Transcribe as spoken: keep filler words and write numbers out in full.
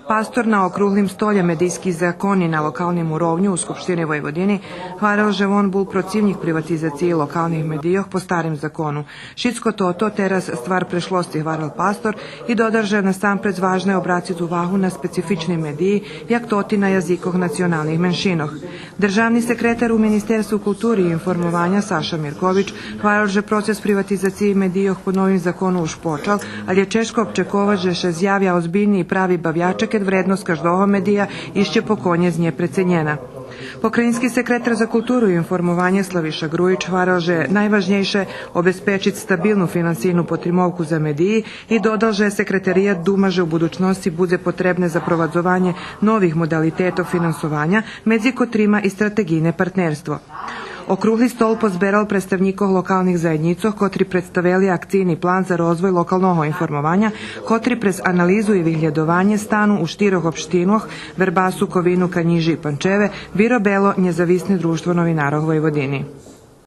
Пастор на округлим столє Медийски закони на локалним уровню у Скупштини Войводини гварел же вон бул процивнїк приватизациї локалних медийох по старим закону. Шицко тото тераз ствар прешлосци, гварел Пастор, и додар же насампредз важне обрациц увагу на специфични медиї, як тоти на язикох националних меншинох. Державни секретар у Министерству култури и информованя Саша Миркович гварел же процес приватизациї медийох по новим закону уж почал, алє чежко обчековац же ше зявя озбильни и прави бавяче, кед вредносц каждого медия ище по конєц нє преценєна. Покраїнски секретар за културу и информованє Славиша Груїч гварел же найважнєйше обезпечиц стабилну финансийну потримовку за медиї и додал же секретарият дума же у будучносци будзе потребне запровадзованє нових модалитетох финансованя, медзи котрима и стратеґийне партнерство. Округли стол позберал представнїкох локалних заєднїцох котри представели акцийни план за розвой локалного информованя, котри през анализу и виглєдованє стану у штирох општинох: Вербасу, Ковину, Канїжи и Панчеве виробело Нєзависне дружтво новинарох Войводини.